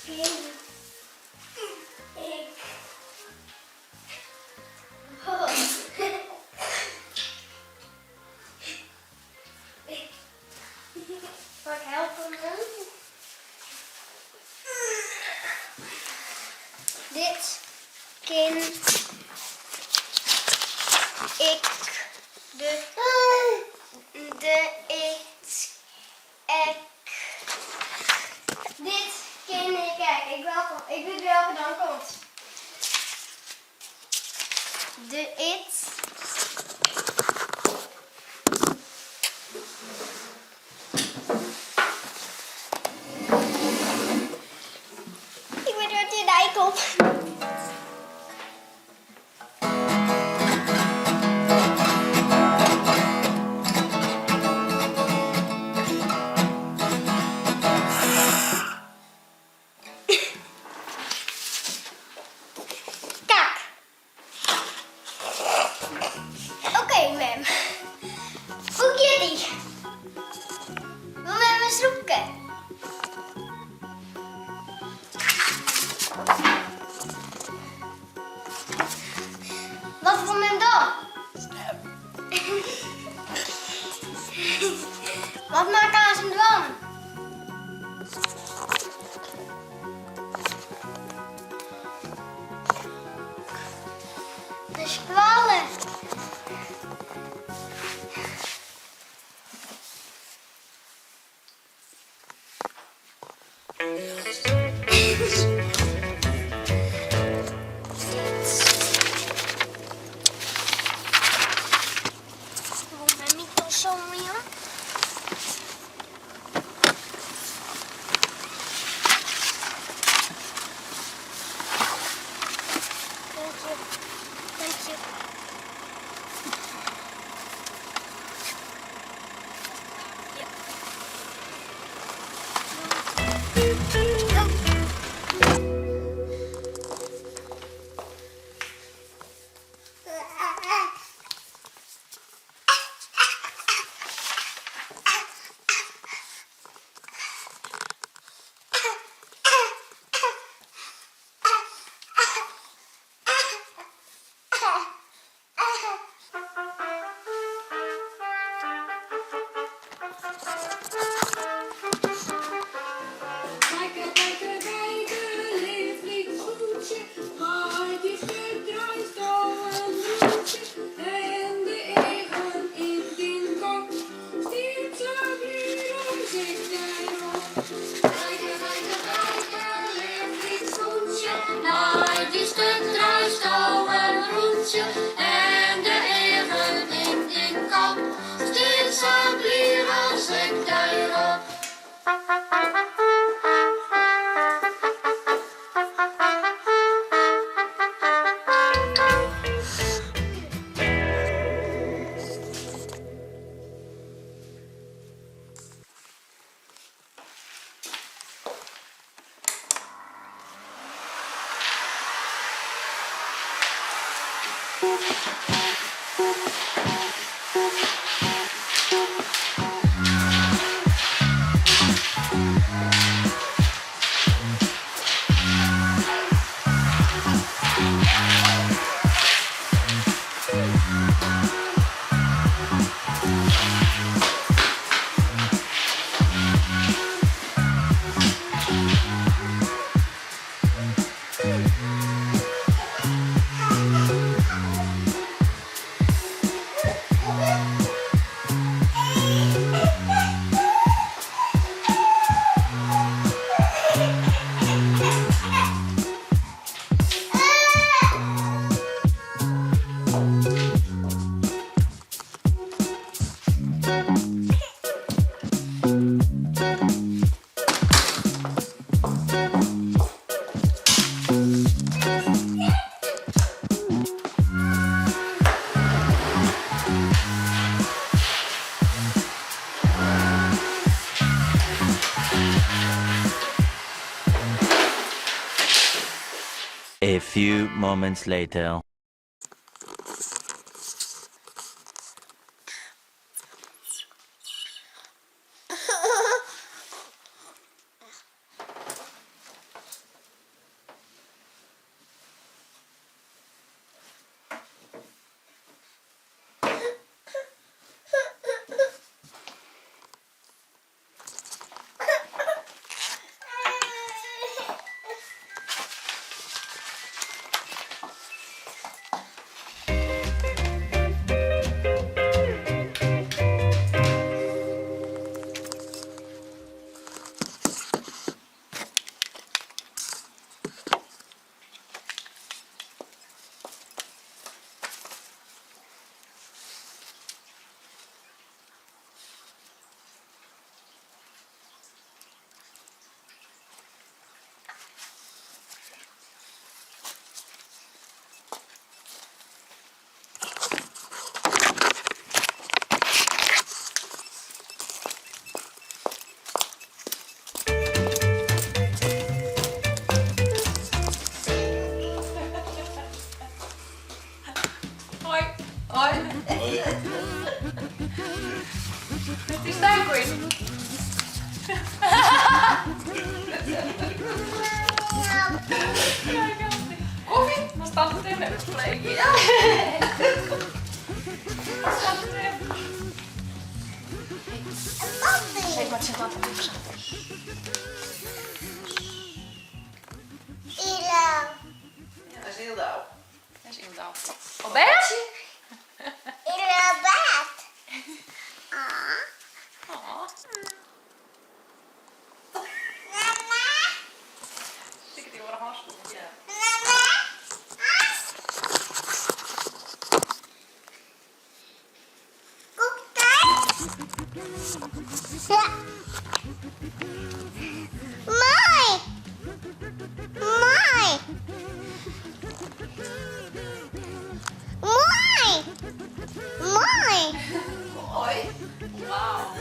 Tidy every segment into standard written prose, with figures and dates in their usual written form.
Kin ik Zal ik helpen mem? Dit kin ik de de it ek. Dit kin ik ek. Ik welke, ik wit welke dan komt. De it. Ik wit wat hjirnei komt. Kak. Oké, mem. Hoe giet dy? Wol mem in snoepke? Wat wol mem dan? Wat moat ik aanst dwaan? De skoalle. Wol mem my tas oanjaan? Dank je. Dank je. Bijke, bijke, bijke, leaf lyts hûdsje, mei dy sturt draaisto in rûntsje en de eagen yn dyn kop. Stiet sa bliid as ik dêrop. Bijke, bijke, bijke, leaf lyts hûdsje, mei dy sturt draaisto in rûntsje en de eagen yn dyn kop. Stiet sa bliid as ik dêrop. A few moments later. Op bêd? Ik wil op bêd. Oh. Mama. Siket dy oare hânskoen. Mama. Ja. Moai. Moai. Moai. Moai. Moai. Wow.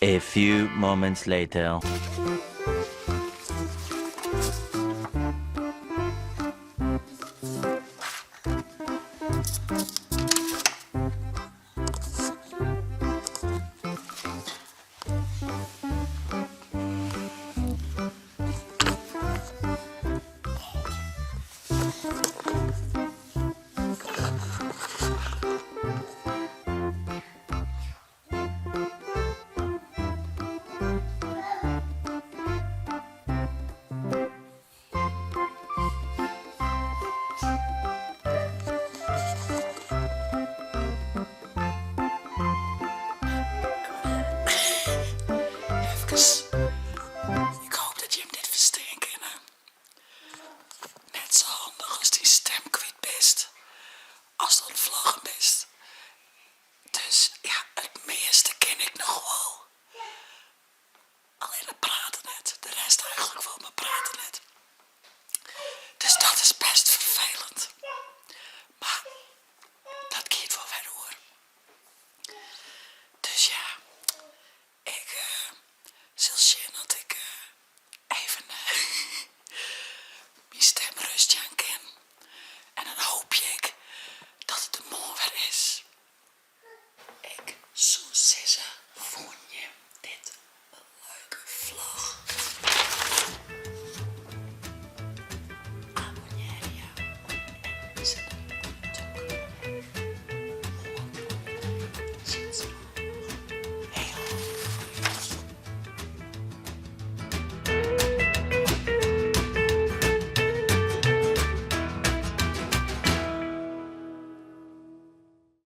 A few moments later. Efkes.